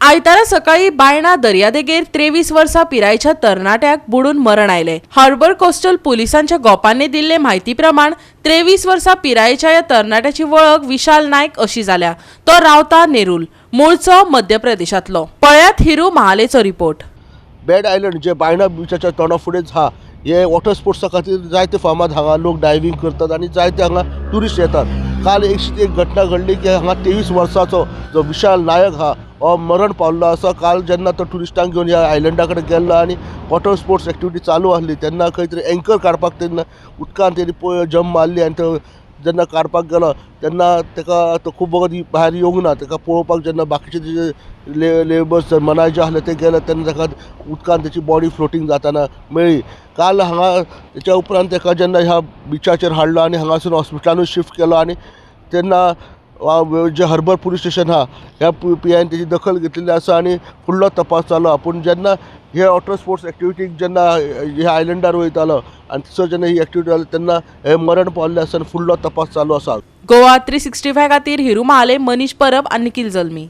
आयतारा सकाळी बायणा दर्यादेगेर 23 वर्सां पिरायेच्या तरणाट्याक बुडून मरण आयलें. हार्बर कोस्टल पुलिसांच्या गोपांनी दिल्ले म्हायती प्रमाण 23 वर्सां पिरायेच्या ह्या तरणाट्याची वळख विशाल नायक अशी जाल्या. तो रावता नेरूल, मूळचो मध्य प्रदेशांतलो. पळयात हिरू महालेचो रिपोर्ट. बॅड आयलंड जे बायणा बिचाच्या तोंडा फुडेंच आहा, हे वॉटर स्पोर्ट्सा खातीर जायते फामाद. हांगा लोक डायवींग करतात आनी जायते हांगा ट्युरिस्ट येतात. काल एक एक घटना घडली की हांगा 23 वर्साचो जो विशाल नायक आहा हो मरण पावल्लो आसा. काल जेन्ना तो ट्युरिस्टांक घेवन ह्या आयलंडा कडेन गेल्लो आनी वॉटर स्पोर्ट्स एक्टिविटी चालू आसली तेन्ना खंय तरी एंकर काडपाक तेन्ना उदकान तेणी जम्प मारली आनी तो जेन्ना काडपाक गेलो तेन्ना ताका तो खूब वगत भायर येवंक ना. ताका पळोवपाक जेन्ना बाकीचे जे लेबर्स मनाय जे आसले ते गेले तेन्ना ताका उदकान तेची बॉडी फ्लोटींग जाताना मेळ्ळी. काल हांगा तेच्या उपरांत ताका जेन्ना ह्या बिचाचेर हाडलो आनी हांगासून हॉस्पिटलानूय शिफ्ट केलो आनी तेन्ना जे हर्बर पुलीस स्टेशन आहा ह्या पी आयन तेजी दखल घेतलेली आसा आनी फुडलो तपास चालू आहा. पूण जेन्ना हे वॉटर स्पोर्ट्स एक्टिविटीक जेन्ना ह्या आयलंडार वयतालो आनी थंयसर जेन्ना ही एक्टिविटी जाली तेन्ना हे मरण पावल्लें आसा आनी फुडलो तपास चालू आसा. गोवा 365 खातीर हिरू महाले, मनीष परब आनी निखिल जल्मी.